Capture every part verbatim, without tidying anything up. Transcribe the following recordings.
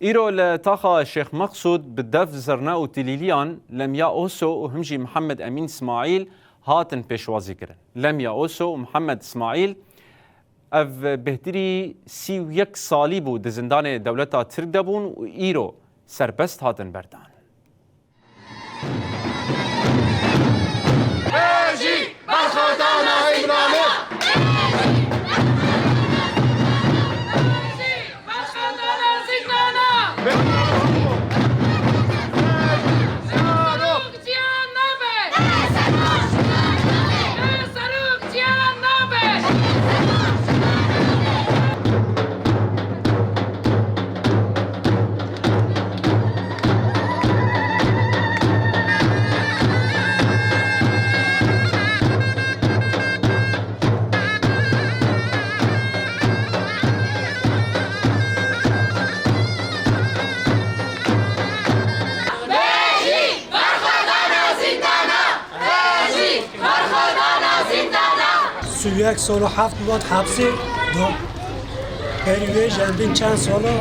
Îro li taxa Şêx Meqsûd bi dev, zirne û tilîliyan Lemya Oso û him jî Mihemed Emîn Smaîl hatin pêşwazîkirin. Lemya Oso û Mihemed Smaîl ev bêhtirî sî û yek salî bû di zindanê dewleta Tirk de bûn û îro serbest hatin berdan. Berxwedana zîndana! Berxwedana zîndana! Ciyan nabe! Serok ciyan nabe! Sî û yek sal û heft mat hepsê da. Berî wê jî em bên çend sala,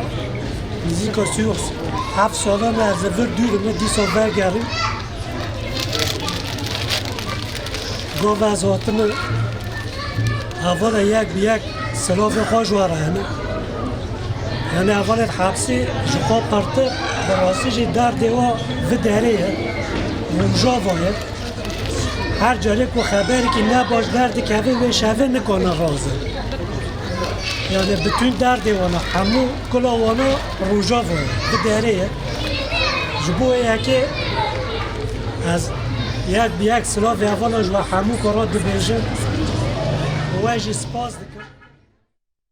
nizîka sî û heft sala me ez li vir dûr im, dîsa vegerim. Gava ez hatime, hevala yek bi yek silavê xwe ji we re hene. Yani hevalê hepsê ji xwe pirtir, bi rastî jî derdê wa vi derê ye, Rojava ye. Her carê ku xeberekî ne baş derdikeve wê şevê nikane razin. Yani bütün derdê wana, hemû kula wana Rojava ye, bi derê ye. Ji bo wê yekê ez yek bi yek silavê hevala ji we hemû ku re dibêjim. We jî spas dikim.